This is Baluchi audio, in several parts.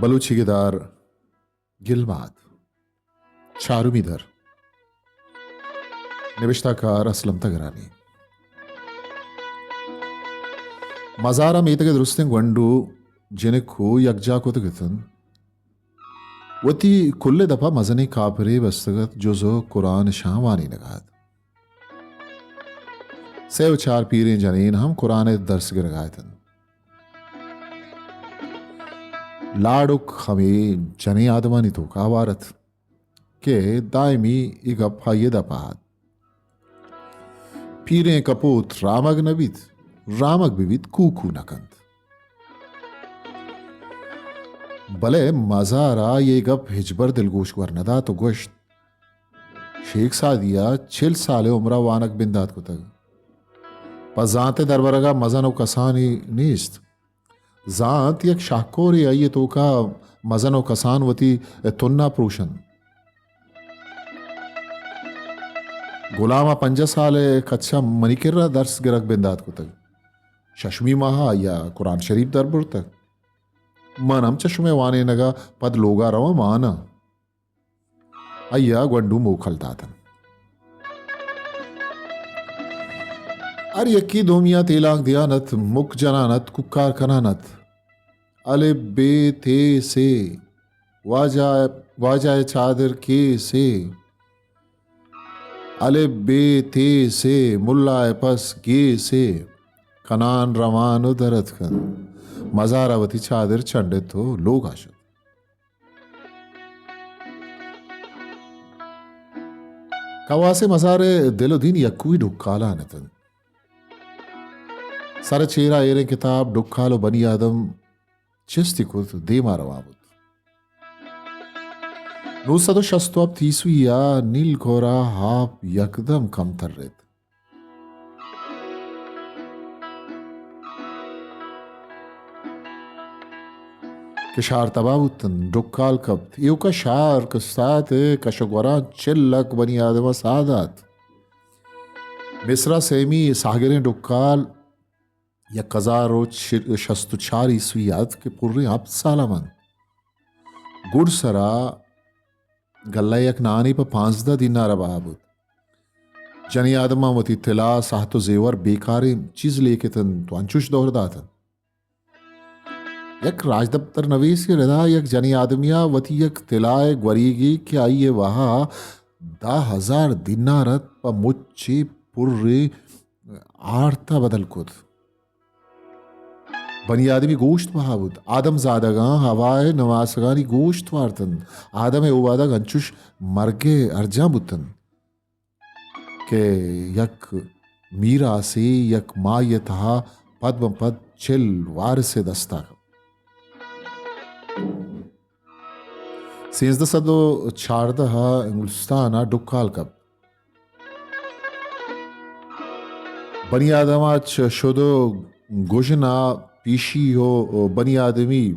بلوچی گدار گلمات، چارمی در، نبشتہ کار اسلم تگرانی۔ مزار ءَ میتگ ءِ درستیں گونڈو جنکو یکجا کتگ اتنت۔ وتی کل ءِ دپ ءَ مزنیں کاپرے بستگ ات، جز ءُ قرآن ءَ شاں وانینگ ءَ ات۔ سئے ءُ چار پیریں جنین ہم قرآن ءِ درس گرگ ءَ اتنت۔ لاڈک ہمے جنیں آدمانی توک ءَ ہوار ات کہ دائمی اے گپ آئی ءِ دپ ءَ ات۔ پیریں کپوت رامگ نہ بیت، رامگ بہ بیت کوکو نہ کنت۔ بلے مزار ءَ آئی ءَ اے گپ ہچبر دلگوش گور نہ دات ءُ گوشت، شیخ سعدی ءَ چل سال ءِ عمر ءَ وانگ بندات کتگ۔ پہ زانت ءِ دربرگ ءَ مزن ءُ کسانی نیست۔ زانت یک شاہکورے، آئی ءِ توک ءَ مزن ءُ کسان وتی تن ءَ پروشنت۔ غلام ءَ پنجاہ سال ءِ کچ ءَ منی کرا درس گرگ بندات کتگ۔ ششمی ماہ ءَ آئی ءَ قرآن شریف در برتگ۔ من ہم چہ شمئے وانینگ ءَ پد لوگ ءَ رواں، ماناں۔ آئی ءَ گونڈو موکل داتنت۔ ہر یکے دومی ءَ تیلانک دیان ات، مک جنان ات، کوکار کنان ات۔ الف بے تے سے، واجہ، واجہ چادر کے سے۔ الف بے تے سے، ملا پس گے سے۔ کنان روان ءُ در اتکنت۔ مزار ءَ وتی چادر چنڈت ءُ لوگ ءَ شت۔ کواس ءِ مزار ءِ دل ءُ دین یکوئی ڈکالان اتنت۔ سر ءِ چیرا ایریں کتاب، ڈکال ءُ بنی آدم چستی کت، دیم ءَ روان بوت۔ نو سد ءُ شست ءُ ہپت عیسوی ءَ نیل کور ءَ آپ یکدم کم تریت۔ کشار تباہ بوتنت، ڈکال کپت۔ ایوک ءَ شہر کسات ءِ کش ءُ گوراں چل لک بنی آدم ءَ ساہ دات۔ مصر ءَ سیمی ساہگریں ڈکال یک ہزار ءُ شست ءُ چار عیسوی ءَ ات کہ پریں ہپت سال ءَ منت۔ گڈسرا گلہ ءِ یک نانے پہ پانزدہ دینار ءَ بہا بوت۔ جنی آدماں وتی طلا، ساہت ءُ زیور بیکاریں چیز لیکتنت ءُ انچوش دور داتنت۔ یک راجدپتر نویسے ءِ ردا یک جنی آدمی ءَ وتی یک طلا ءِ گوریگے کہ آئی ءِ بہا دہ ہزار دینار ات، پہ مچے پرے آرت ءَ بدل کت۔ بنی آدمی گوشت بہا بوت۔ آدم زادگاں ہوا ءِ نماسگانی گوشت وارتنت۔ آدم ءِ اوبادگ انچوش مرگ ءِ ارجاں بوتنت کہ یک میراسے یک ماہی ءِ تہا پد ماں پد چل وارث ءِ دستا کپت۔ سیزدہ سد ءُ چاردہ ءَ انگلستان ءَ ڈکال کپت۔ بنی آدم ءَ چہ شد ءُ گژن ءَ پیشی ءُ بنی آدمی،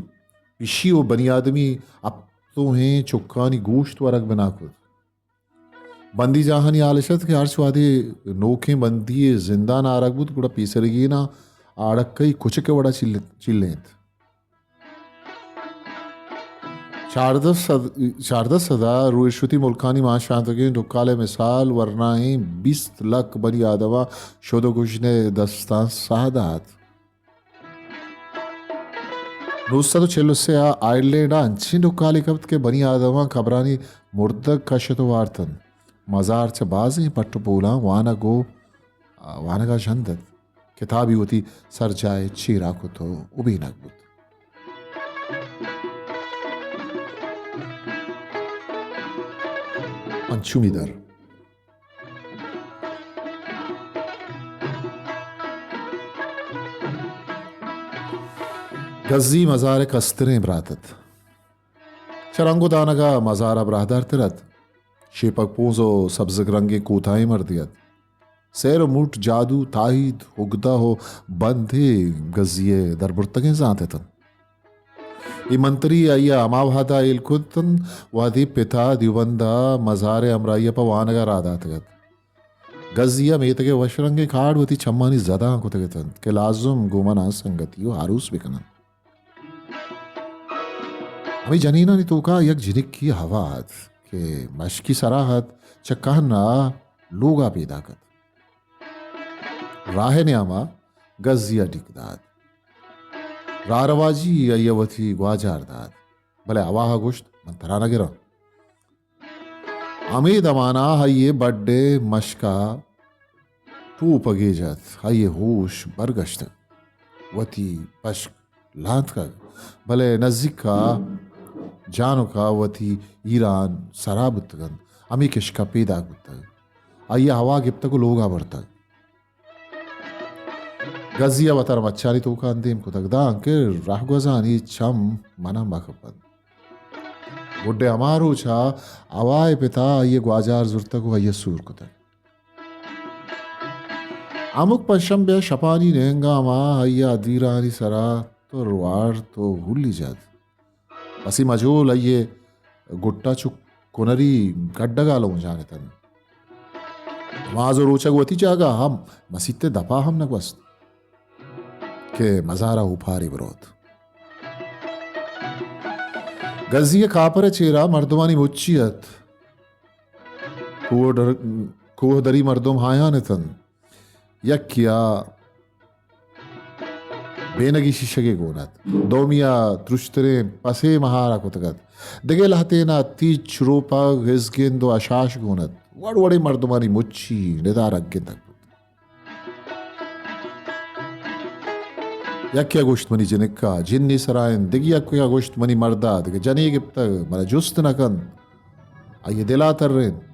پیشی ءُ بنی آدمی ہپتوہیں چکانی گوشت ورگ بنا کت۔ بندی جاہانی حال اش ات کہ ہرچ وہدے نوکیں بندی یے زندان ءَ آرگ بوت، گڑا پیسریگیناں آڑکئی کچک ءِ وڑا چل-، چلینت۔ چاردہ سد، چاردہ سد ءَ رویشوتی ملکانی مان شانتگیں ڈکال ءِ مثال ورنائیں بیست لک بنی آدم ءَ شد ءُ گژن ءِ دستاں ساہ دات۔ نو سد ءُ چل ءُ سے ءَ آئرلینڈ ءَ انچیں ڈکالے کپت کہ بنی آدماں قبرانی مردگ کشت ءُ وارتنت۔ مزار چہ بازیں پٹ ءُ پولاں وانگ ءُ، آ، وانگ ءَ ژند ات۔ کتابی وتی سرجاہ ءِ چیرا کت ءُ ابینگ بوت۔ پنچمی در۔ گزی مزار ءِ کستریں برات ات۔ چہ رنگ ءُ دانگ ءَ مزار ءَ براہدارتر ات۔ شیپگ پونز ءُ سبزگ رنگیں کوتاہیں مردے ات۔ سیر ءُ موٹ، جادو، تاہید، اگدہ ءُ بندے گزی ءِ دربرتگیں زانت اتنت۔ اے منتری آئی ءَ ہما وہد ءَ ہیل کت انت، وہدے پت ءَ دیوبند ءَ مزار ءِ ہمراہی ءَ پہ وانگ ءَ راہ داتگ ات۔ گزی ءَ میتگ ءِ وش رنگیں کاڑ وتی چمانی زداں کتگ اتنت کہ لازم گوں من ءَ سنگتی ءُ آروس بہ کن انت۔ ہمے جنینانی توکا یک جنکی ہوا ات کہ مشکی سرا ات، چہ کہن ءَ لوگا پیداک ات۔ راہ ءِ نیاما گزی ءَ ڈیک دات۔ راہ رواجی آئی ءَ وتی گواجار دات، بلے ہوا ءَ گوشت، من ترا نہ گراں۔ ہمے دمان ءَ آئی ءِ بڈ ءِ مشک ءَ ٹوپگے جت، آئی ءِ ہوش برگشتگ، وتی پشک لانتکگ، بلے نزیک ءَ جانک ءَ وتی ایران سرا بوتگ انت، ہمے کشک ءَ پیداک بوتگ۔ آئی ءَ ہوا گپتگ ءُ لوگ ءَ برتگ۔ گزی ءَ وتارا مچانی توکا اندیم کتگ، دانکہ رہگوزانی چم من ءَ مہ کپنت۔ گڈے ہما روچ ءَ ہوا ءِ پت ءَ آئی ءِ گواجار زرتگ ءُ آئی ءَ سور کتگ۔ ہمک پنچ شمبے ءِ شپانی نہنگام ءَ آئی ءَ ادیرانی سرا تر وارت ءُ ہولی جت۔ پسی مجول آئی ءِ گٹ ءَ چو کنری گڈگ ءَ لونجان اتنت۔ نماز ءُ روچگ وتی جاگہ ءَ، مسیت ءِ دپ ءَ ہم نہ گوست کہ مزار ءَ اوپارے بروت۔ گزی ءِ کاپر ءِ چیرا مردمانی مچی ات۔ کوہ در-، کوہ دری مردم ہایان اتنت۔ یکے ءَ بینگی شیشگے گون ات، دومی ءَ ترشتریں پسے مہارا کتگ ات، دگہ لہتین ءَ تیچ، روپگ، ہزگند ءُ اشاش گون ات۔ وڑ وڑیں مردمانی مچی ندارگ گندگ بوت۔ یکے ءَ گوشت، منی جنک ءَ جنے سرا انت، دگہ یکے ءَ گوشت، منی مرد ءَ دگہ جنے گپتگ، منا جست نہ کنت، آئی ءِ دل ءَ ترینت۔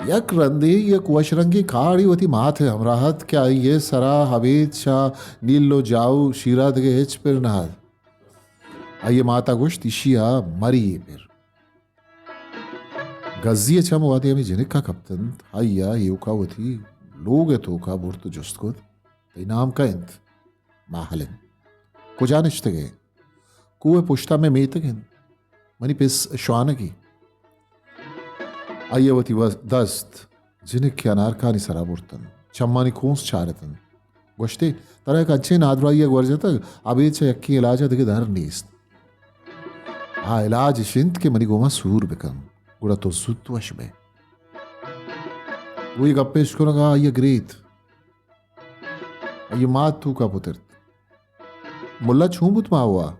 یک رندے یک وش رنگیں کاڑے وتی مات ءِ ہمراہ ات کہ آئی ءِ سرا ابید چہ نیل ءُ جاؤ شیرا دگہ ہچ پر نہ ات۔ آئی ءِ مات ءَ گوشت، ایشی ءَ مری ءِ پر۔ گزی ءِ چم وہدے ہمے جنک ءَ کپتنت، آئی ءَ ایوک ءَ وتی لوگ ءِ توکا برت ءُ جست کت، تئی نام کئے انت؟ ماہل انت۔ کجا نشتگ ئے؟ کوہ ءِ پشت ءَ مئے میتگ انت۔ منی پس شوانگی۔ آئی ءَ وتی وس-، دست جنک ءِ انارکانی سرا برتنت، چمانی کونس چارتنت۔ گوشتے، ترا یک انچیں نادراہی ءَ گور جتگ، ابید چہ یکیں علاج ءَ دگہ در نیست۔ آ علاج اش انت کہ منی گوما سور بکن، گڑا تو زوت وش بئے۔ گوں اے گپ ءِ اشکنگ ءَ آئی ءَ گریت۔ آئی ءِ مات توکا پترت۔ ملا چون بوت ماہوا؟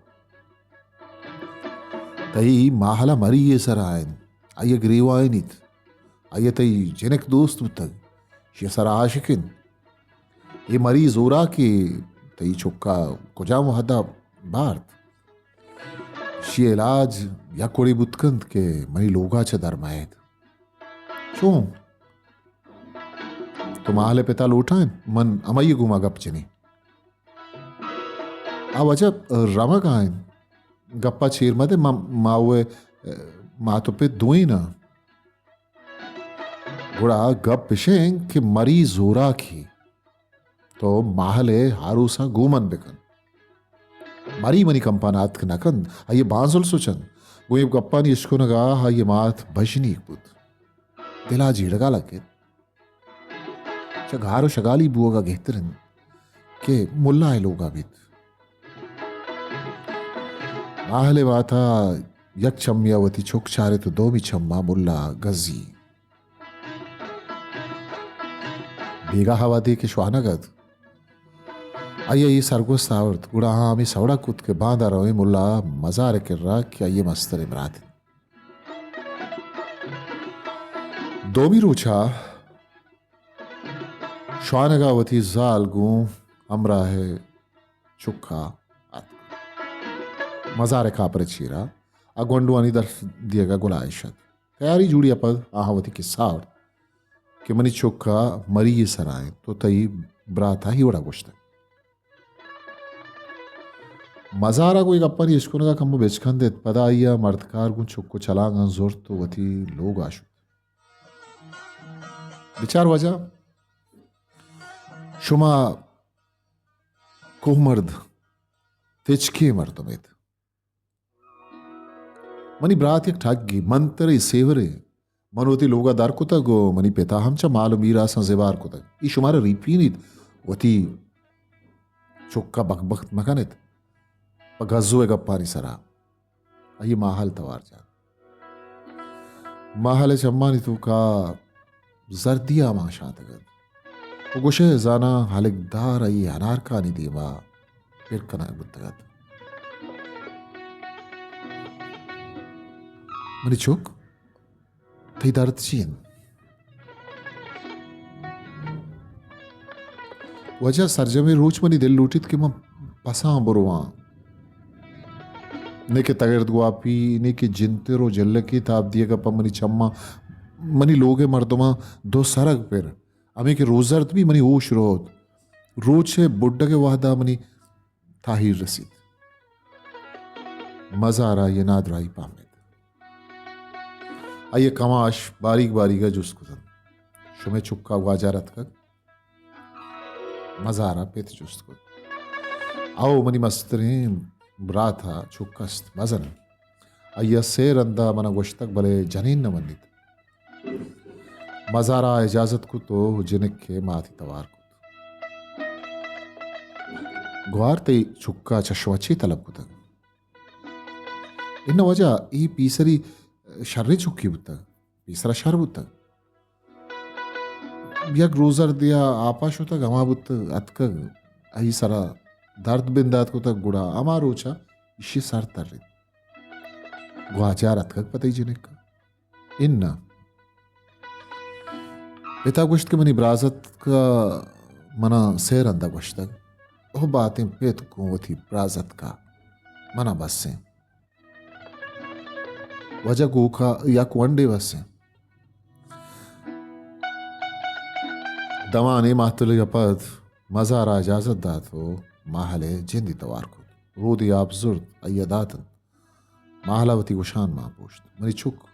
تئی ماہلا مری ءِ سرا انت۔ آئی ءَ گریوائینیت۔ آئی ءَ تئی جنک دوست بوتگ۔ شی ءِ سرا عاشق انت۔ اے مری زوراکے، تئی چکا کجام وہدا بارت؟ شی ءِ علاج یک وڑے بوت کنت کہ منی لوگا چہ در مئیت۔ چون؟ تو ماہل ءِ پتا لوٹائین، من ہمائی ءِ گوما گپ جنیں۔ آ واجہ رمگ ءَ انت، گپا چیر مدے، ما، ما وے، مات ءُ پت دوئیناں۔ گڑا گپ اش انت کہ مری زوراکے، تو ماہل ءِ ہاروساں گوں من بکن۔ مری منی کمپان ءَ اتک نہ کنت، آئی ءِ بانزل سچ انت۔ گوں اے گپانی اشکنگ ءَ آئی ءِ مات بژنیگ بوت۔ دل ءَ جیڑگ ءَ لگت۔ چہ گار ءُ شگالی بوگ ءَ گہتر انت کہ ملا ءِ لوگ ءَ بیت۔ ماہل ءِ مات ءَ یک چمے ءَ وتی چک چارت ءُ دومی چم ءَ ملا گزی۔ بیگاہ ءَ وہدے کہ شوانگ ات، آئی ءَ اے سرگوست آورت، گڑا آہاں ہمے سوڑا کت کہ باندا رویں ملا مزار ءِ کرا کہ آئی ءِ مستریں برات انت۔ دومی روچ ءَ شوانگ ءَ وتی زال گوں ہمراہ ءِ چک ءَ اتک۔ مزار ءِ کاپر ءِ چیرا آ گونڈوانی درس دیگ ءَ گلائیش ات۔ تیاری جوڑی ءَ پد آہاں وتی کسہ آورت کہ منی چک ءَ مری ءِ سرا انت، تو تئی برات ءَ اے وڑا گوشتگ۔ مزار ءَ گوں اے گپانی اشکنگ ءَ کمو بچکندت، پدا آئی ءَ مردکار گوں چک ءُ چلانگاں زرت ءُ وتی لوگ ءَ شت۔ بچار واجہ، شما کوہمرد تچکیں مردم ایت۔ منی برات یک ٹگے، منترے، سیورے۔ من وتی لوگ ءَ در کتگ ءُ منی پت ءَ ہم چہ مال ءُ میراساں زبہر کتگ۔ اے شمارا ریپینیت، وتی چک ءَ بکبخت مہ کنیت پہ گزو ءِ گپانی سرا۔ آئی ماہل توار جات۔ ماہل ءِ چمانی توکا زردی آ مانشاتگ ات۔ و گوشئے زاناں ہلکدار آئی انارکانی دیما پر کنگ بوتگ ات۔ منی چک، تئی درد چی انت؟ واجہ، سرجمیں روچ منی دل لوٹیت کہ من پساں برواں۔ نہ کہ تگرد گواپی، نہ کہ جنتر و جلکی تاب دیگا پہ منی چماں، منی لوگ ءِ مردماں دو سرگ پر۔ ہمے کہ روزرد بی منی ہوش روت۔ روچ ءِ بڈگ ءِ وہدا منی تاہیر رسیت۔ مزار ءَ آئی ءِ نادراہی پہمیت۔ آئی ءَ کماش باریگ باریگ ءَ جست کتنت، شمئے چکا گواجار اتکگ؟ مزار ءَ پت جست کت۔ او منی مستریں برات ءَ چک است، مزن۔ آئی ءَ سے رندا من ءَ گوشتگ، بلے جنین نہ منیت۔ مزار ءَ اجازت کت و جنک ءِ ماتی توار کت۔ گوار، تئی چکا چہ شما چے طلب کتگ؟ اناں واجہ، اے پیسری شریں چکے بوتگ، پیسرا شر بوتگ۔ یک روزردے ءَ آپا شتگ، ہما بوتگ اتکگ، آئی سرا درد بندات کتگ، گڑا ہما روچا ایشی سر تریت۔ گواچار اتکگ پہ تئی جنک ءَ؟ اناں۔ پتا گوشت کہ منی برازتک ءَ منا سے رندا گوشتگ، او باتیں پت گوں وتی برازتک ءَ منا بسیں۔ واجہ گوکا یک ونڈے بسیں۔ دمانے ماہتلے ءَ پد مزار ءَ اجازت دات و ماہل ءِ جندی توار کت۔ رودے آپ زرت، آئی ءَ داتنت۔ ماہل ءَ وتی گوشان مان پوشت۔ منی چک،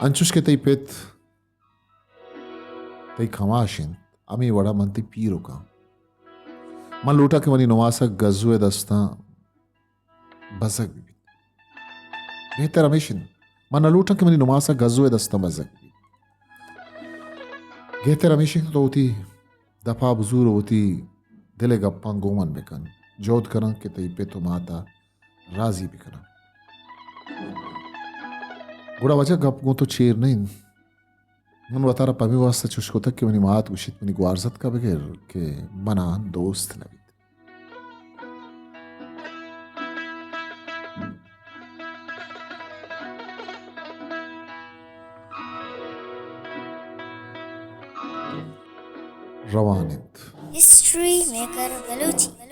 انچوش کہ تئی پت تئی کماش انت، ہمے وڑا من تئی پیرک آں۔ من لوٹاں کہ منی نماسگ گزو ءِ دستاں بزگ بہ بیت۔ بہتر ہمیش انت، من نہ لوٹاں کہ منی نماسگ گزو ءِ دستاں بزگ بہ بیت۔ گہتر ہمیش انت کہ تو وتی دپا بزور و وتی دل ءِ گپاں گوں من بکن۔ جہد کناں کہ تئی پت و مات ءَ راضی بکناں۔ گڑا واجہ، گپ گوں تو چیر نہ انت۔ من وتارا پمے واسطہ چوش کتگ کہ منی مات گوشیت، منی گوارزتک ءَ بگر کہ منا دوست نہ بیت۔ روان انت۔ History maker Balochi.